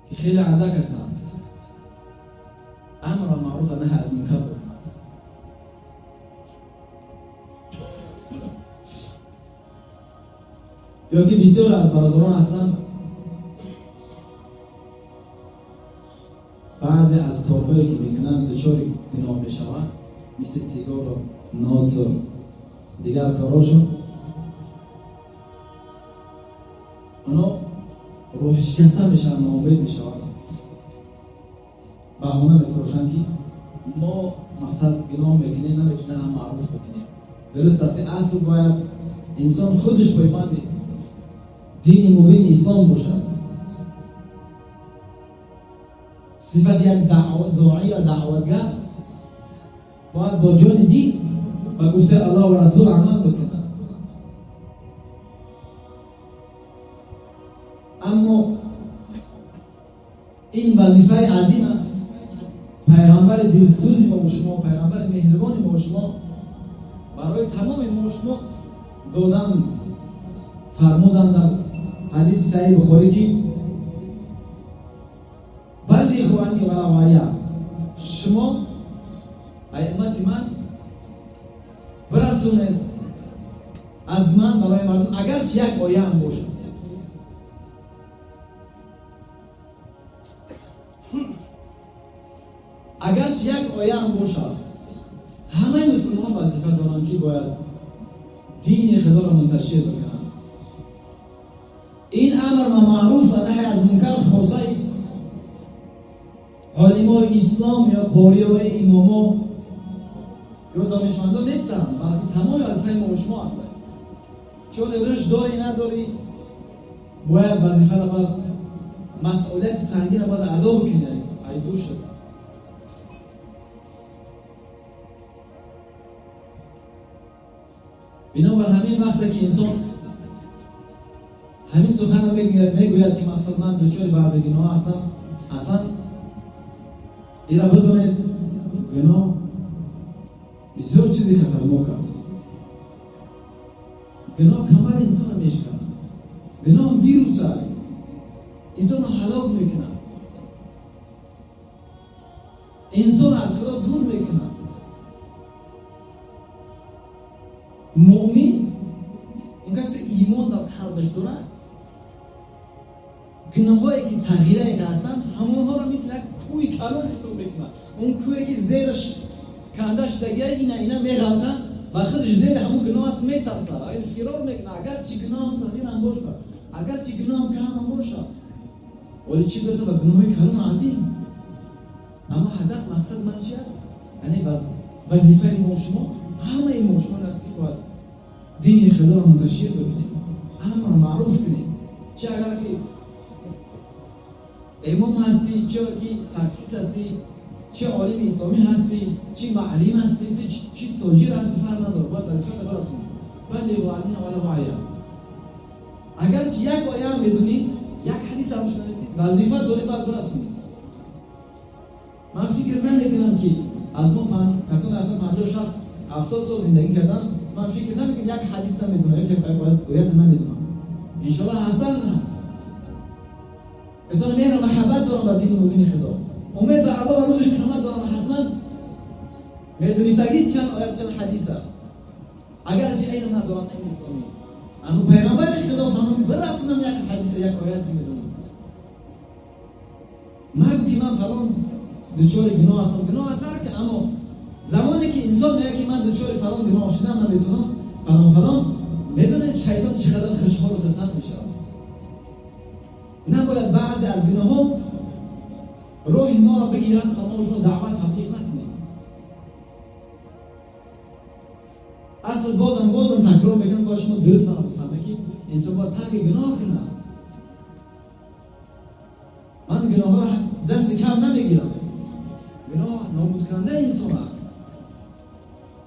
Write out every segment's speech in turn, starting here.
ки хеле андак ҳастанд, амр ба маъруф ва наҳй аз мункар бикунанд. Ё ки бисёр аз бародарон ҳастанд, баъзе аз корҳое ки мекунанд, дучори гуноҳ мешаванд, мисли сигору носу дигар корҳошон, оно рӯҳшикаста мешаванд, ноумед мешаванд, баҳона метарошанд, ки мо мақсад гуноҳ мекунем, наметунем ам маъруф бикунем. Дуруст аст, ки асл бояд инсон худаш пойбанди дини мубини ислом бошад. Сифати як доия, даъватгар бояд бо ҷони дин ба гуфтаи Аллоҳ ва Расул амал бикунад. Аммо ин вазифаи азима пайғамбари дилсӯзи мо шумо, пайғамбари меҳрибони мо шумо барои тамоми мо шумо додан фармуданд дар ҳадиси Саҳиҳи Бухорӣ, ки баллиғу анни валав оя, шумо, ай уммати ман, бирасонед аз ман барои мардум, агарчи як оя ҳам бошад. Агарчи як оя ҳам бошад. Ҳамаи мусулмонон вазифа доранд, ки бояд дини худоро мунташир бикунанд. Ин амр ба маъруф ва наҳй аз мункар хосаи олимои ислом ё қориёи имомо ё донишмандон нестанд, балки тамоми вазифаи мо шумо ҳастанд. Чун рушд дорӣ, надорӣ, бояд вазифаро, бояд масъулияти сангинро бояд адо бикунӣ ай дӯшат. Бинобар ҳамин, вақте ки инсон ҳамин суханро мегӯяд, ки мақсад ман дучори баъзе гуноҳ ҳастам, аслан ира бидонед, гуноҳ бисёр чизи хатарнок аст. Гуноҳ камари инсонро мешиканад. Гуноҳ вирус аст, инсонро ҳалок мекунад, инсонро аз Худо дур мекунад. Муъмин, он касе имон дар қалбаш дорад, гуноҳое ки сағирае ки ҳастанд, ҳамонҳоро мисли як кӯи калон ҳисоб мекунад. Он кӯе ки зераш канда шудагия, ина ина меғалта ва худаш зери ҳамон гуноҳ аст, метарсад, фирор мекунад, агарчи гуноҳам сағирам бошад, агарчи гуноҳам камам бошад. Вале чӣ бираса ба гуноҳои калону азим? Аммо ҳадаф, мақсад ман чи аст? Яъне вазифаи мо шумо, ҳамаи мо шумо аст, ки бояд дини худоро мунташир бикунем, амр маъруф кунем. Чи агар ки имом ҳастӣ, чи ки таксист ҳастӣ, чи олими исломӣ ҳастӣ, чи маълим ҳастӣ, чи тоҷир ҳастӣ, фарқ надорад, бояд вазифата барасонӣ. Баллиғу анни валав оя. Агарчи як оя ҳам медонӣ, як ҳадис ҳам шунависӣ, вазифа дорӣ, бояд бирасонӣ. Ман фикр намекунам, ки аз мо касоне ҳастан, 50, 60, 70 сол зиндагӣ кардан, ман фикр намекунам, як ҳадис намедонам, як оята намедонам. Иншоаллоҳ, ҳастанд касоне меҳру маҳаббат доранд ба дини мубини Худо, умед ба Аллоҳ ва рӯзи қиёмат доранд, ҳатман медонистагист чанд оят, чанд ҳадиса, агарчи илм надоранд, илми исломӣ. Аммо пайғамбари Худо фармуд: бирасонам як ҳадиса, як оят ки медонам. Магӯ, ки ман фалон дучори гуноҳ ҳастам. Гуноҳ тарк, аммо замоне ки инсон мегӯяд, ки ман дучори фалон гуноҳ шудам, наметунам фалон фалон, медонед, шайтон чӣ қадар хушҳолу хурсанд мешавад. Набояд баъзе аз гуноҳҳо роҳи моро бигиранд, то мо шумо даъват, таблиғ накунем. Асл, бозам бозам такрор мекунам, бояд шумо дуруст мана бифаҳмед, ки инсон бояд тарки гуноҳ кунад. Ман гуноҳҳоро дасти кам намегирам. Гуноҳ нобудкунандаи инсон аст,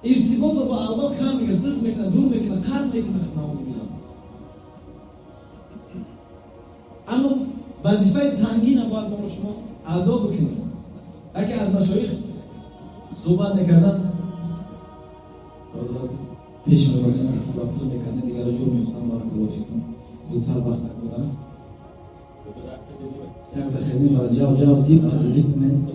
иртиботро бо Аллоҳ кам мекунад, суст мекунад, дур мекунад, қатъ мекунад, наузубиллоҳ. Аммо вазифаи сангина бояд мо шумо адо бикунем. Яке аз машоих суҳбат мекарданд, пеш мебардем, сафар мекардем, дигарро ҷо меёфтам. Баракаллоҳу фикум, зудтар вақт накунам. Як бахезем ва ҷав ҷав зип зип кунем.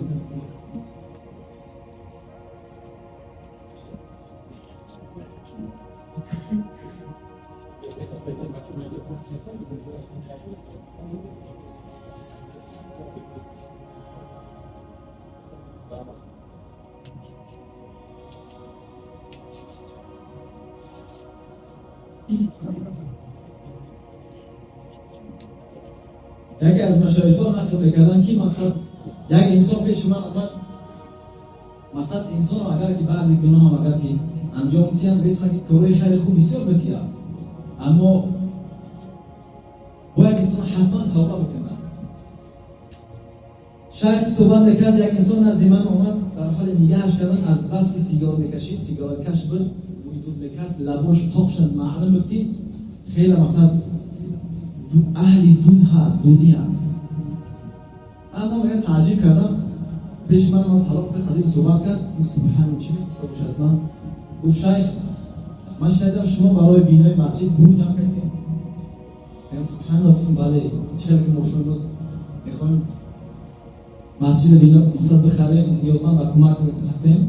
Яке аз машоихҳо нақл мекарданд, ки мақсад як инсон пеши ман омад. Мақсад инсон агар ки баъзе гуноҳам агар ки анҷом тиям, метавонад ки корҳои хайри хуб бисёр битиям, аммо бояд инсон ҳатман тавба бикунад. Шайх суҳбат мекард, як инсон назди ман омад, дар ҳоли нигаҳаш кардан, аз бас ки сигор мекашид, сигареткаш буд, бӯи дуд мекард, лабош тоқ шуд, маълум буд ки хеле мақсад аҳли дуд ҳаст, дудӣ ҳаст. Аммо мегӯяд, таъҷиб кардам, пеши ман салом кард, хатиб суҳбат кард. Субҳан, чӣ мехоста аз ман? Гуфт: шайх, ман шунидам, шумо барои бинои масҷид пул ҷамъ кардем. Мегӯям: субҳаналлоҳ, гуфтам, бале, чӣ ки мо шумо имрӯз мехоҳем масҷиди бино масалан бихарем, ниёзманд ба кӯмак ҳастем.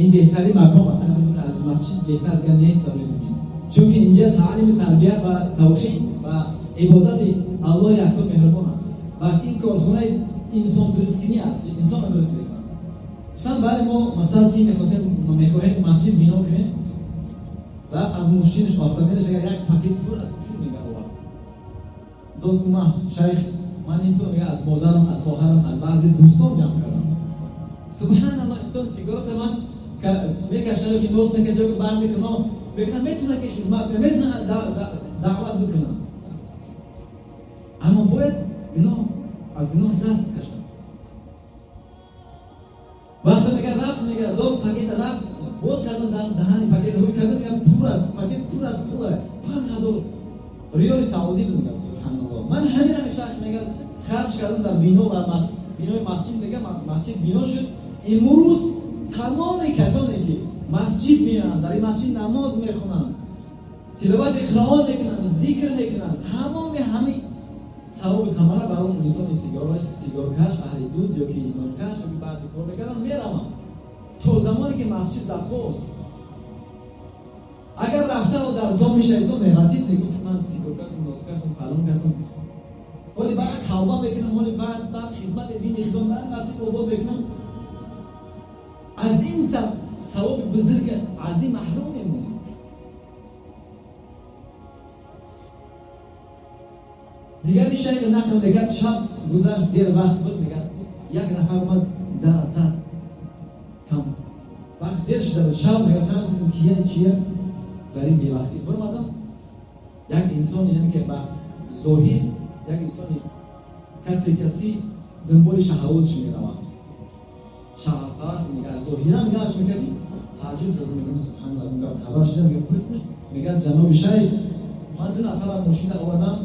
Ин беҳтарин макон аст, аз масҷид беҳтар дигар нест дар рӯи замин, чунки инҷа таълими тарбият ва тавҳид ва ибодати Аллоҳи якто меҳрубон аст ва ин корхонаи инсондурусткунӣ аст, ки инсонро дуруст мекунад. Гуфтам: бале, мо масалан ки мехостем, мехоҳем масҷид бино кунем. Рафт, аз мошинаш, автомобилаш як пакет пур аз пул мега овард, дод. Гуфт: шайх, ман ин пул мега аз модарам, аз хоҳарам, аз баъзе дӯстон ҷамъ кардам. Субҳаналлоҳ, инсон сигарета маст мекашад ки нос мекашад, ки баъзе гуноҳ мекунад, метавонад ки хизмат кунад, метавонад даъват бикунад, аммо бояд гуноҳ аз гуноҳ даст бикашад. Вақте мега рафт, мега дод пакета, рафт боз кардан, даҳани пакет рӯй кардан, мега пур аз пакет, пур аз пула, 5000 риёли саудӣ буд. Мега: субҳаналлоҳ, ман ҳамин шахс мега харҷ кардам дар бино ва бинои масҷид. Мега масҷид бино шуд. Имрӯз тамоми касоне ки масҷид меоянд, дар ин масҷид намоз мехонанд, тиловати Қуръон мекунанд, зикр мекунанд, тамоми ҳамин савоби самара бар он инсони сигоркаш, аҳли дуд ё ки носкаш ё ки баъзе кор мекарданд мераванд, то замоне ки масҷид дархост. Агар рафта дар доми шайтон меғалтид, мегуфт ки ман сигоркашам, носкашам, фалон касам, ҳоли баъд тавба мекунам, ҳоли баъд хизмати дини худо, баъд масҷид обод мекунам. Аз ин савоби бузург азим маҳрум мемонад. Дигари шайх нақл мекард, шаб гузашт, дер вақт буд, мегӯяд, як нафар омад, дар зад кам вақт дер шуда буд шаб. Мегӯяд, тарсидем, кия, чия, дар ин бевақтӣ. Биромадам, як инсон, яъне ки ба зоҳир як инсони касе ки аст, ки дунболи шаҳавотш меравад, шаҳватпараст. Мега аз зоҳиран нигоҳаш мекардӣ, таъҷуб задам. Мегӯям: субҳаналлоҳ. Мегӯям, хабар шудам, мегӯям, пурсидам, мегӯям: ҷаноби шайх, ман ду нафарам мошина овардам,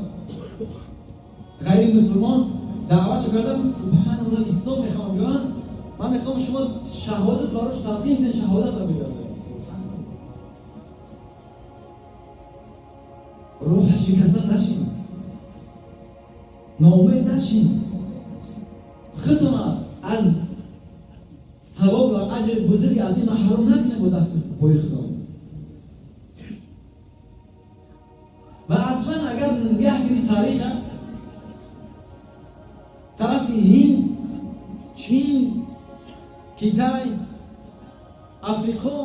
ғайри мусулмон, даъватшо кардам, субҳаналлоҳ, ислом мехоҳам биёянд. Ман мехоҳам шумо шаҳодат барош талқин кунед, шаҳодатро биёред. Субҳаналлоҳ, рӯҳа шикаста нашин, ноумед нашин, худтона аз савоб ва аҷри бузург аз ин маҳрум накунед бо дасти пои худо. Ва аслан агар нигоҳ кунӣ тариха, тарафи Ҳинд, Чин, Китай, Африқо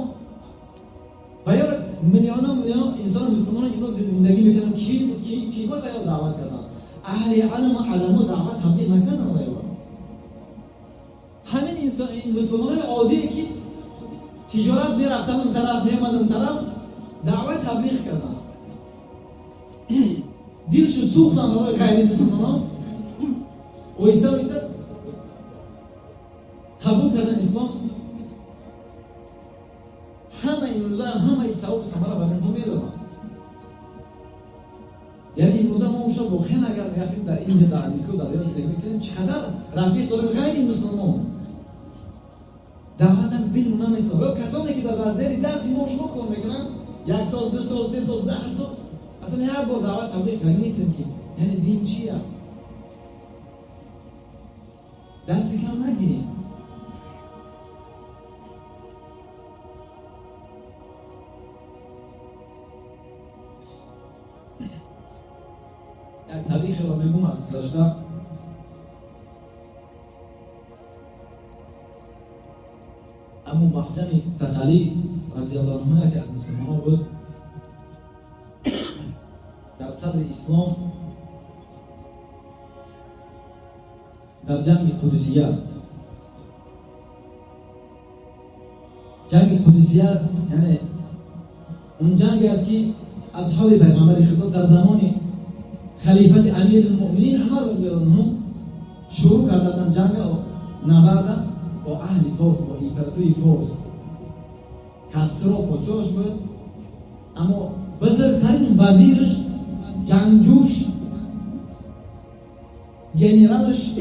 ва ё миллионо миллионо инсони мусулмоно имрӯз зиндагӣ мекунанд, киҳо ва ё даъват карданд? Аҳли илму уламо даъват таблиғ накарданд. Ва ё ҳамин мусулмонои оддие ки тиҷорат мерафтанд он тараф, меомад он тараф, даъват таблиғ карданд, дилшу сӯхтанд барои ғайри мусулмонон, оҳиста оҳиста қабул кардан ислом. Ҳама имрӯза ҳамаи савоб самара бар онҳо медоданд. Яъне имрӯза мо шо воқеан агар нигоҳ дар инҷа, дар Амрико, дар ё зиндагӣ мекунем, чӣ қадар рафиқ дорем ғайри мусулмон, даъватам дил намесозад. Ё касоне ки дар зери дасти мо шумо кор мекунанд, як сол, 2 сол, 3 сол, 10 сол, аслан як бор даъват таблиғ карда нестем, ки яъне дин чия. دست کم نگیریم. یک تاریخ را میگم از گذشته. امو محجن ثقلی رضی الله عنه که از مسلمان بود، در صدر اسلام در جنگ قدسیه، جنگ قدسیه یعنی اون جنگ است که اصحاب پیغمبر خدا در زمان خلیفت امیر المؤمنین عمر رضی الله عنه شروع کردن جنگ نبرد با اهل فارس، با امپراتوری فارس. کسرا پادشاهش بود، اما بزرگترین وزیرش، جنگجوش، گنرالش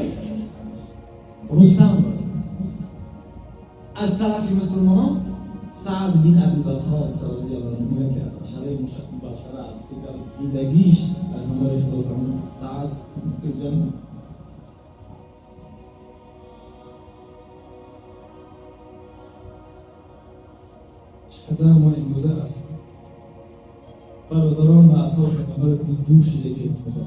رستم بود. از طرف مسلمان سعد بن ابی وقاص رضی الله عنه که از عشره مبشره است که در زندگیش پیغمبر خدا فرمود سعد فی الجنه. چقدر ما امروزه از برادران و اصحاب پیغمبر دور شده که امروزه،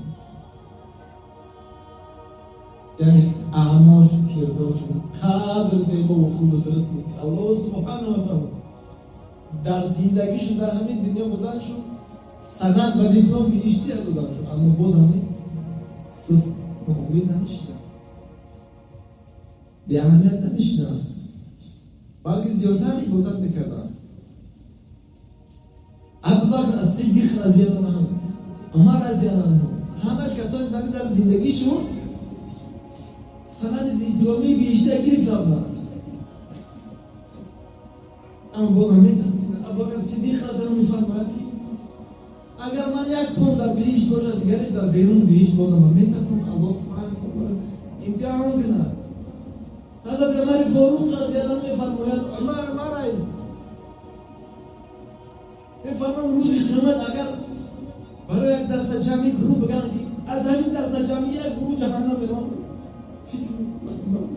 یعنی اعمالشون، کردارشون قدر زیبا و خوب و درست بود که الله سبحانه و تعالی در زندگیشون، در همین دنیا بودنشون سند و دیپلم بهشتی دادنشون، اما باز همین سست و امید نمیشیدن، بی اهمیت نمیشیدن، بلکه زیادتر عبادت میکردن. ابوبکر الصدیق رضی الله عنه، عمر رضی الله عنه، همش کسانی بودن که در زندگیشون سند دیپلمی بهشتی گرفته بودن، اما باز هم میترسیدن. ابوبکر صدیق رضی الله عنه میفرماید که اگر من یک پام در بهشت باشد دیگرش در بیرون بهشت، باز من میترسم الله سبحانه و تعالی امتحان کند. حضرت عمر فاروق رضی الله عنه میفرماید عمر مرا میفرمان روز قیامت اگر برای یک دست جمعی گروه بگن که از همین دست جمعی یک گروه جهنم میرن، فکر میکنم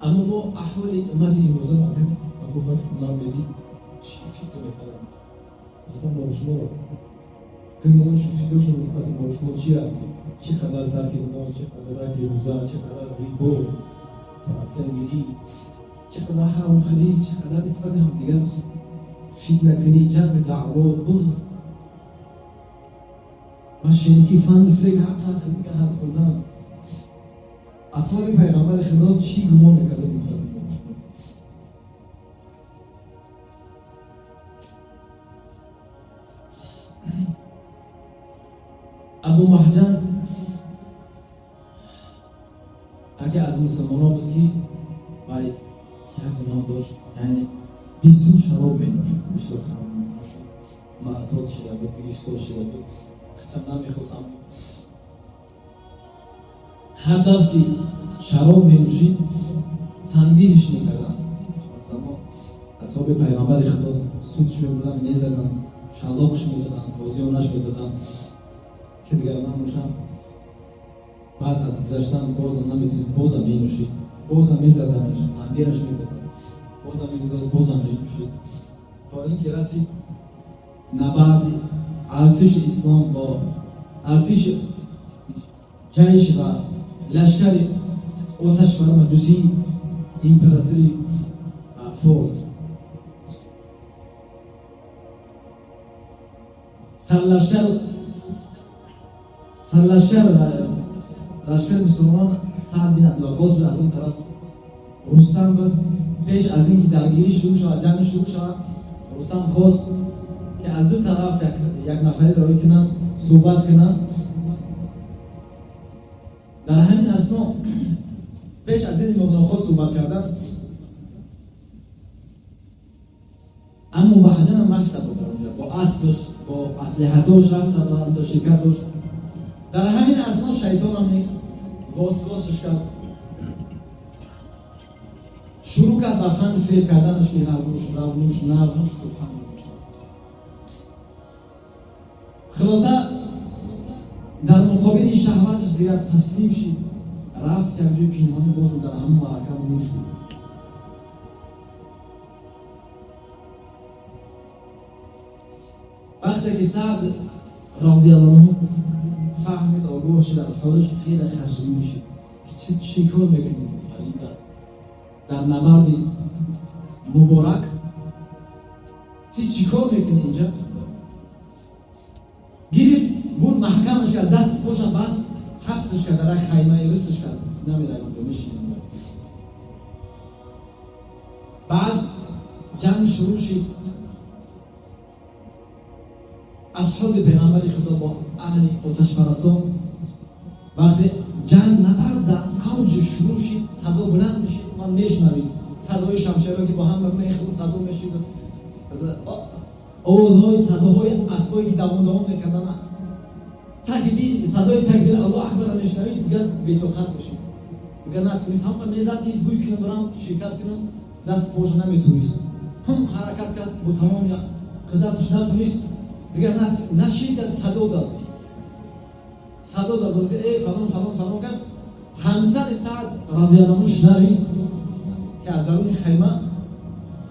اما ما احوال امت امروزه را اگر ابوبکر عمر میدید چی فکر میکردن؟ اصلا ما شما گمانشون، فکرشون نسبت ما شما چی هست؟ چقدر ترک نماز، چقدر ترک روزه، چقدر ریبو، سنگیری، چقدر حرامخوری، چقدر نسبت هم دیگر فتنه کنی، جنگ، دعوا، بغض، و شریکی فند فریق حق دیگه هم خوردن. اصحاب پیغمبر خدا چی گمان میکردن نسبت به ما شما؟ ابو محجن اگه از مسلمان ها بود که و یک گناه داشت، یعنی بسیار شراب می نوشید، بسیار خمر می نوشید، معتاد شده بود، گرفتار شده بود، خودم نمیخواستم. هر دفعه که شراب می نوشید تنبیهش میکردن. اما اصحاب پیغمبر خدا سودش میبردن، میزدن، شلاقش میزدن، تازیانش میزدن که دیگر ننوشم. بعد از گذشتن بازم نمیتونست، بازم مینوشید، بازم میزدنش، تنبیهش میکردن، بازم میزد، بازم مینوشید، تا اینکه رسید نبرد ارتش اسلام با ارتش جیش و لشکر آتش بر مجوسی امپراتوری فارس. سرلشکر و لشکر مسلمان سعد بن ابی وقاص بود، از اون طرف رستم بود. پیش از اینکه درگیری شروع شود، جنگ شروع شود، رستم خواست که از دو طرف یک نفری رای کنن، صحبت کنن. در همین اثنا پیش از این مغناخواه صحبت کردن، اما بعدا هم رفته بود در اونجا با اسبش، با اسلحه‌اش رفته بود تا شرکت داشت. در همین اثنا شیطان هم وسواسش کرد، Шурӯъ кард ба фан фиреб карданаш ки нӯш, нӯш, нӯш. Субҳаналлоҳ. Хулоса, дар муқобили шаҳваташ дигар таслим шид, рафт як ҷои пинҳонӣ, боз дар ҳамон маърака нӯш буд. Вақте ки Саъд радиаллоҳу анҳу фаҳмид, огоҳ шуд аз ҳолаш, хеле хашмгин шуд, ки чӣ кор мекунед дар набарди муборак, ти чӣ кор мекунӣ инҷа? Гирифт, бурд, маҳкамаш кард, даст поша баст, ҳабсаш кард дар як хаймаи, русташ кард, намеравад онҷо, мешинем. Баъд ҷанг шурӯъ шид. Асҳоби паёмбари Худо бо аҳли оташпарастон. Вақте ҷанг, набард дар авҷ шурӯъ шид, садо баланд мешид, ман мешунавид садои шамшерҳо, ки бо ҳам мехӯрд, садо мешид, овозҳои садоҳои аспое ки давон давон мекарданд, такбир, садои такбир, Аллоҳ акбар мешунавид, дигар бетоқат мешид, дигар натунист, ҳам мезад ки ҳуй кунам, барам ширкат кунам, даст поша наметунист, ҳам ҳаракат кард бо тамоми қудраташ, натунист, дигар нашид, садо зад, садо дод: «Эй фалон, фалон, фалон кас!» Ҳамсари Саъд разияллоҳу анҳу шунавид, ки аз даруни хайма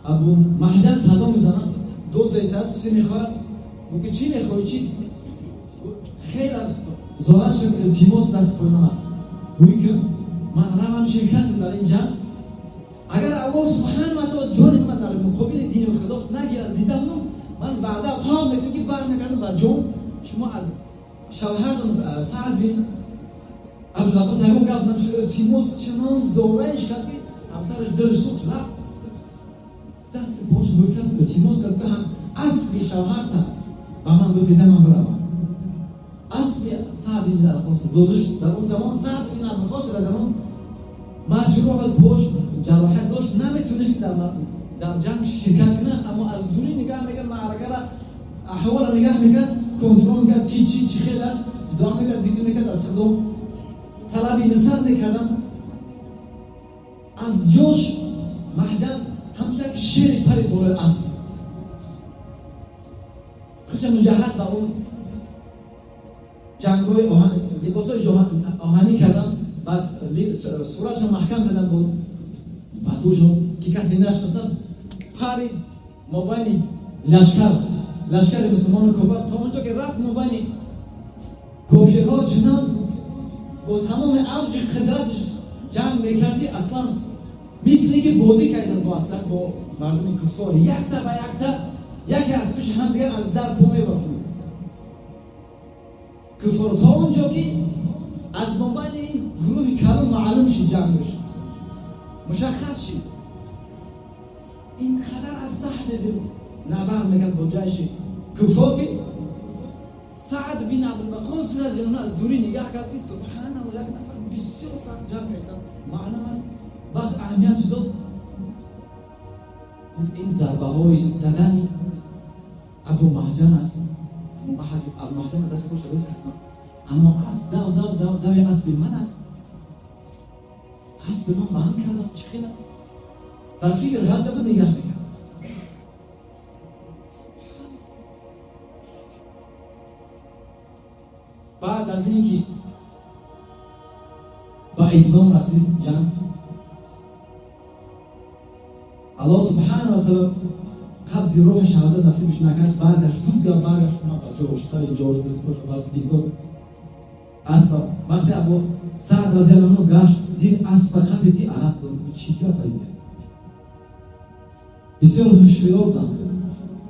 Абу Маҳҷан садо мезанад, дод зайсааст, чӣ мехоҳад? Гуфт ки чӣ мехоҳӣ, чӣ? Хеле зораш кард, илтимос, даст пои мана гӯй ки ман равам, ширкатам дар ин ҷанг. Агар Аллоҳ субҳану ва таъала ҷони мана дар муқобили дини Худо нагирад, зинда монам, ман ваъда хоҳам мекунам, ки бармегардам ба ҷон. Шумо аз шавҳартон Саъд бин Абдулваққос ягон гап намешуд. Илтимос, чунон зораиш кард, ки ҳамсараш дилш сӯхт, рафт, дасти пош бӯй кард, илтимос кард, ки ҳам аспи шавҳарта ба ман бидида, ман биравам. Аспи Саъд ибн Ваққос додиш. Дар он замон Саъд ибн Ваққос дар замон маҷрӯҳ, пош ҷароҳат дошт, наметунист ки дар ҷанг ширкат кунад, аммо аз дурӣ нигаҳ мекард, маъракара, аҳволро нигаҳ мекард, контрол мекард, ки чӣ чӣ хел аст, дуа мекард, зикр мекард, аз Худо талаби нусрат мекардам. Аз ҷош Маҳҷан ҳамчун як шери пари болои асп, худша муҷаҳҳаз ба он ҷангҳои либосҳои оҳанӣ кардан, бас суратшо маҳкам кардан бо патушо, ки касе нашиносад, пари мобайни лашкар, лашкари мусулмону кофир, то онҷо ки рафт, мобайни кофирҳо чунон бо тамоми авҷи қудраташ ҷанг мекард, ки аслан мисли ки бозӣ кардааст бо аслах, бо мардуми куффор, якта ба якта, яке аз пиши ҳамдигар аз дар по мебафтанд куффор, то онҷо ки аз мобайни ин гурӯҳи калон маълум шид, ҷангш мушаххас шид. Ин қадар аз таҳти дил набард мекард бо ҷайши куффор, ки Саъд бин Абдулваққос разияллоҳу аз дурӣ нигаҳ кард, ки субҳаналлоҳ, як нафар бисёр сахт ҷанг кардааст, маълум аст. Вақт аҳамиятш дод, гуфт: «Ин зарбаҳои задани Абу Маҳҷан аст». Абу Маҳҷан даст поша рӯз кардам, аммо асп дав дав дав дави аспи ман аст, аспи ман ба ҳам кардам, чӣ хел аст? Дар фикр ғалта буд, нигаҳ мекард. Баъд аз ин ки ба итмом расид ҷанг, Аллоҳ субҳанаҳу ва таъала қабзи рӯҳи шаҳодат насибиш накард. Баргашт, зуд гап баргашт ба ҷош, сари ҷош бисош бас истод. Аспа вақте Абу Саъд разияллоҳу анҳу гашт, дид, аспа қапид, ки арақ. Чӣ гапа? Бисёр ҳушёр буданд.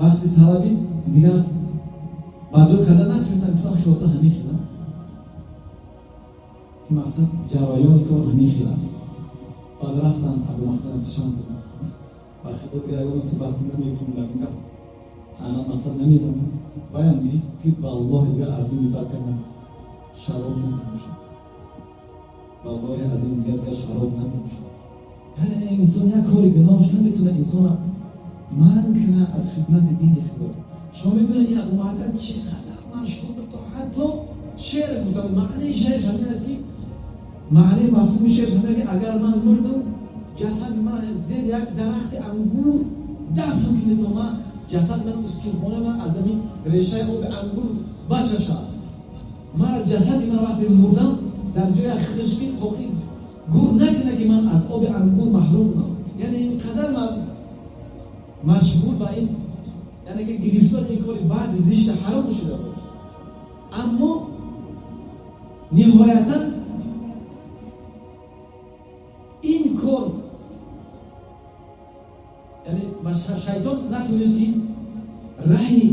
Вақти талабид, дигар ба ҷо карда натунистанд, гуфтан: «Хулоса, ҳамин хела ки мақсад ҷараёни кор ҳамин хел аст». Баъд рафтанд, Абу Маҳҷан фишон карданд ба худо, дигар ягон суҳбат намекунем дар ин гап, ана мақсад намезанам. Ваям гирист, ки валлоҳи, дигар аз ин бибар кардам, шароб наменӯшам, валлоҳи, аз ин дигар шароб наменӯшам. Яъне инсон як кори гуноҳш наметавонад инсона манъ кунад аз хизмати дини Худо. Шумо мебинед, ин Абу Маҳҷан чӣ қадар машҳур, то ҳатто шеър гуфтам. Маънии шеърш ҳамин аст, ки маънии мафҳуми шеърш ҳамин, ки агар ман мурдам. ҷасади ман зери як дарахти ангур дафн кунед, то ман ҷасад ман устухонаи ман аз замин решаи оби ангур бачашад. Мара ҷасади ман вақте мурдам дар ҷои хишки қоқӣ гур накунад, ки ман аз оби ангур маҳрум кунам. Яъне ин қадар ман машғул ба ин, яъне ки гирифтори ин кори баъди зишта ҳаром шуда буд. Аммо ниҳоятан ин кор, яъне шайтон натунист, ки раҳи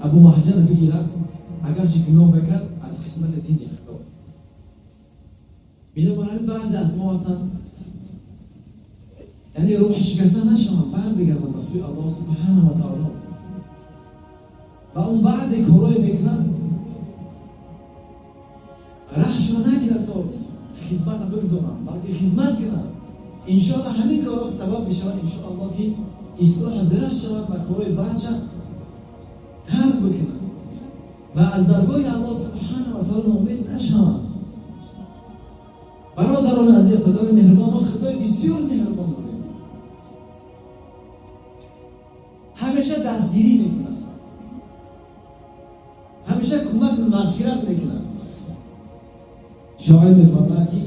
Абу Маҳҷара бигирад, агарчи гуноҳ мекард аз хизмати дини Худо. Бинобар ҳамин баъзе аз мо ҳастанд, яъне рӯҳ шикаста нашаванд, барбигарданд ба сӯи Аллоҳ субҳанаҳу ва таоло. Ва он баъзе корҳое мекунанд, раҳшро нагиранд, то хизмата бигзоранд, балки хизмат кунанд. Иншоалло, ҳамин корҳо сабаб мешавад, иншоалло, ки ислоҳ дираш шавад ва корҳои бадша тарк бикунад ва аз даргоҳи Аллоҳ субҳанаҳу ва таоло ноумед нашаванд. Бародарони азиз, падари меҳрубон, мо Худои бисёр меҳрубон дорем, ҳамеша дастгирӣ мекунад, ҳамеша кӯмак, мағфират мекунад. Шоир мефармояд, ки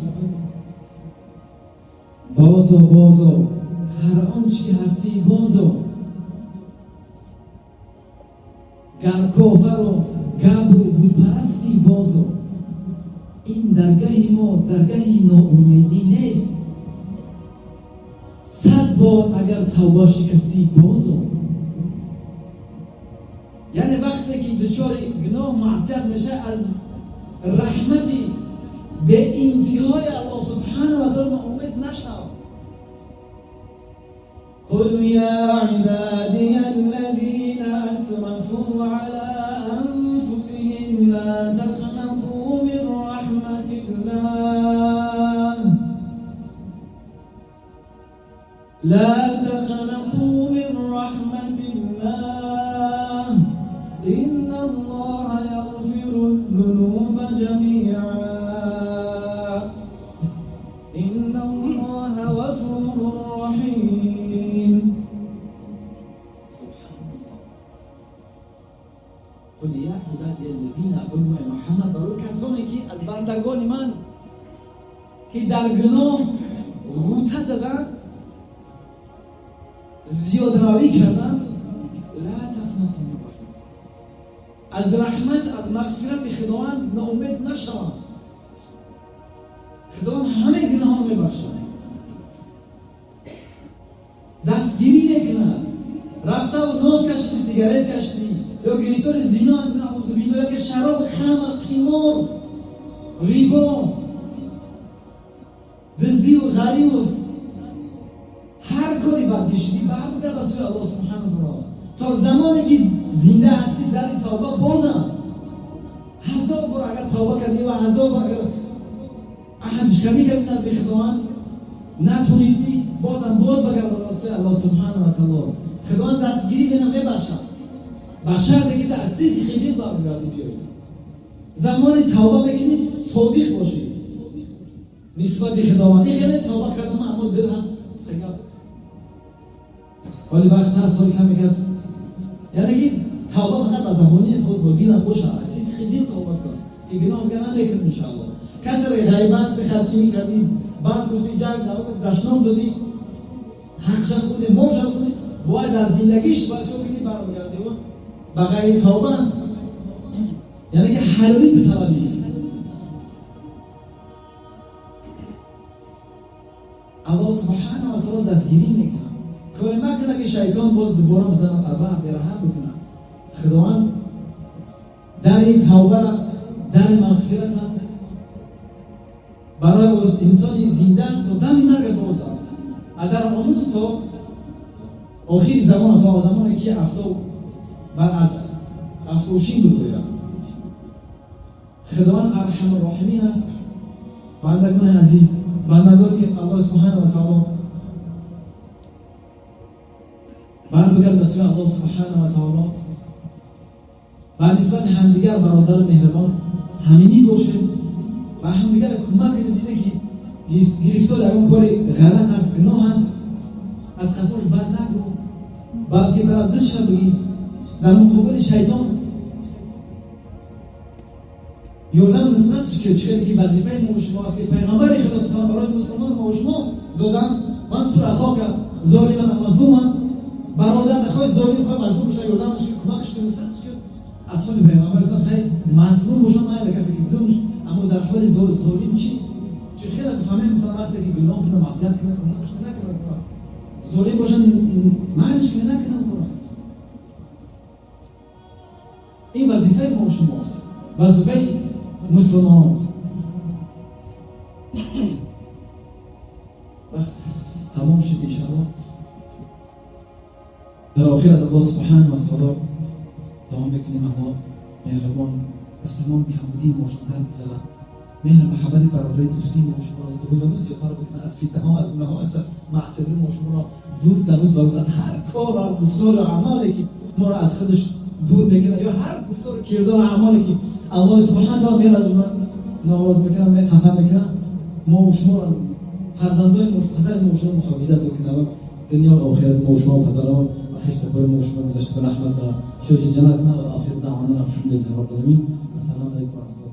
бозо, бозо, ҳар он чи ҳастӣ бозо, гар кофару габру бутпарастӣ бозо, ин даргаҳи мо даргаҳи ноумедӣ нест, 100 бор агар тавба шикастӣ бозо. Яъне вақте ки дучори гуноҳ, маъсият мешавад, аз раҳмати беинтиҳои Аллоҳ субҳанаҳу ва таоло ноумед нашав. قل يا عبادي الذين أسرفوا على أنفسهم لا تقنطوا من رحمة الله، لا تقنطوا من رحمة الله، إن الله يغفر الذنوب جميعا، إن الله غفور رحيم. سبحان الله. قل يا عبادي الذين، بگو ای محمد برای کسانی که از بندگان من که در گناه غوطه زدن، زیاد روی کردن، لا تقنطوا من رحمت، از رحمت، از مغفرت خداوند ناامید نشوند. خداوند همه گناه میبخشد، دستگیری میکند. رفته و ناز کشیدی، سیگارت کشیدی، یا گرفتار زنا هستی، نعوذ بالله، یا که شراب، خمر، قمار، ریبا، دزدی و غریب و هر کاری بد کشیدی، برمیگرد به سوی الله سبحانه و تعالی. تا زمانی که زنده هستی در توبه باز است. 1000 بار اگر توبه کردی و 1000 بار اگر عهدشکنی کردی نزد خداوند نتونستی، بازم باز بگرد به سوی الله سبحانه و تعالی. خداوند دستگیری بینم میبخشد، به شرطی که از صدق دل برمیگردی بیایی. زمانی توبه میکنی صادق باشی نسبت خداوند. این خیلی توبه کردم اما دل هست خیلی ولی وقت هست حالی کم میکرد. یعنی که توبه فقط به زبانی نیست، با دلم باشه، از صدق دل توبه کن که گناه دیگه نمیکنم انشاءالله. کسی را غیبت خرچینی کردی، بعد گفتی جنگ دشنام دادی، حقش خوندی، مالش خوندی، باید از زندگیش باید چون کنی برمیگردی و به غیر توبه، یعنی که حلالی بطلبی. الله سبحانه و تعالی دستگیری میکنه. کاری مکنه که شیطان باز دوباره بزنه قربه بیرحم بکنه. خداوند در این توبه، در مغفرت هم برای انسان زنده تا دم مرگ باز است. در عموم تا آخر زمان، تا زمانی که افتاب بر از افتوشین بگوید. خداوند ارحم الراحمین است. بندگان عزیز، بندگان الله سبحانه و تعالی، برگرد به سوی الله سبحانه و تعالی و نسبت همدیگر برادر مهربان صمیمی باشید و همدیگر کمک کنید. دیده که гирифтор ягон кори ғалат аст, гуноҳ аст, аз хафош бад нагӯ, балки бара дастша бигир. Дар муқобили шайтон ёрдам нусратш ки чӣ ки вазифаи мо шумо аст, ки пайғамбари худо салом барои мусулмон мо шумо додан: вансур ахока золиман мазлуман. Бародар хоҳ золим, хоҳ мазлум боша, ёрдамаш ки, кӯмакш ки, нусратш ки. Асҳоби пайғамбар гуфтанд: хай, мазлум боша майла, касе ки зулм, аммо дар ҳоли золим чӣ чӣ хеле бифаҳмем? Гуфтанд: вақте ки гуноҳ кунад, маъсият кунад, кӯмакш накунад. Золим боша, майлаш ки накунад. Ин вазифаи мо шумост, вазифаи мусулмонон аст. Вақт тамом шуд, иншалло. Дар охир аз Аллоҳ субҳанаҳу ва таоло давом мекунем. Аллоҳ меҳрубон аз тамом камбудии мо шумо дар бизанад, меҳр, муҳаббати бародари, дӯстии мо шуморо рӯз ба рӯз зиёдтар бикунад, аз фитнаҳо, аз гунаҳо, аз маъсияти мо шуморо дур, дар рӯз ба рӯз аз ҳар кор, аз гуфтору амале ки моро аз худаш дур мекунад, ё ҳар гуфтору кирдору амале ки Аллоҳ субҳанаҳу таоло мераҷуна, нороз мекунад, хафа мекунад, мо шуморо, фарзандои мо, падари мо шумо муҳофизат бикунад ва дунё ва охират мо шумо, падарон ва хештакори мо шумо гузаштагон раҳмат ва шоҳи ҷаннат кунад. Ва охир даъвана алҳамдулиллаҳи роббил оламин. Ассалому алайкум.